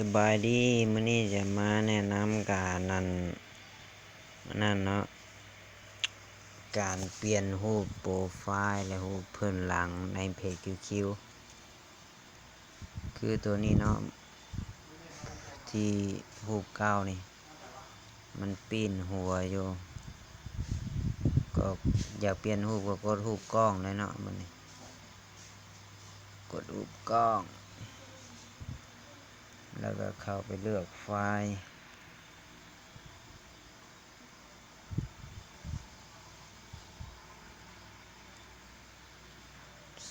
ສະບາຍດີ, ມື້ນີ້ຈະມາແນະນຳການ ອັນ ອັນນັ້ນເນາະ, ການປ່ຽນຮູບໂປຣໄຟລ໌ ແລະ ຮູບພື້ນຫຼັງໃນເພຈຄິວຄິວ. ຄືໂຕນີ້ເນາະ, ທີ່ຮູບເກົ່ານີ້ ມັນປີ້ນຫົວຢູ່, ກໍຢາກປ່ຽນຮູບກໍກົດຮູບກ້ອງເລີຍເນາະ. ບັດນີ້ກົດຮູບກ້ອງ ແລ້ວກໍເຂົ້າໄປເລືອກໄຟລ໌.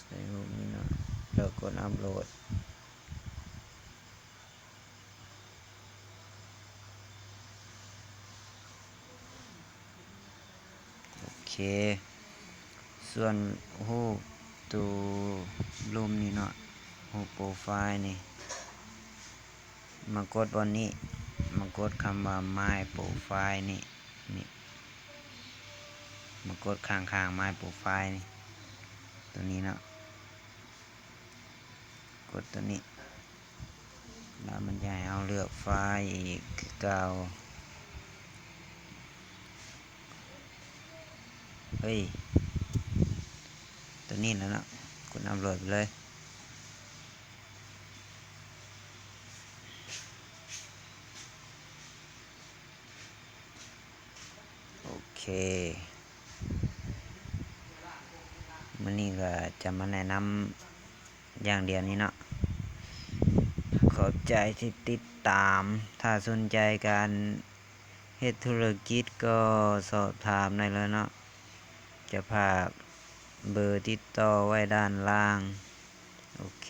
ໃສ່ຮູບນີ້ເນາະ ແລ້ວກົດອັບໂຫຼດ. ໂອເຄ, ສ່ວນຮູບໂຕລຸ່ມນີ້ເນາະ, ຮູບໂປຣໄຟລ໌ນີ້ ມາກົດບ່ອນນີ້, ມາກົດຄຳວ່າ My Profile ນີ້, ນີ້ ມາກົດຂ້າງໆ My Profile ນີ້, ໂຕນີ້ເນາະ, ກົດໂຕນີ້ ແລ້ວມັນຈະໃຫ້ເຮົາເລືອກໄຟລ໌ອີກຄືເກົ່າ. ເອີຍ ໂຕນີ້ແຫຼະເນາະ, ກົດອັບໂຫຼດໄປເລີຍ. ໂອເຄ, ມື້ນີ້ກໍຈະມາແນະນຳຢ່າງດຽວນີ້ເນາະ. ຂອບໃຈທີ່ຕິດຕາມ. ຖ້າສົນໃຈການເຮັດທຸລະກິດກໍສອບຖາມໄດ້ເລີຍເນາະ, ຈະຝາກເບີຕິດຕໍ່ໄວ້ດ້ານລ່າງ. ໂອເຄ.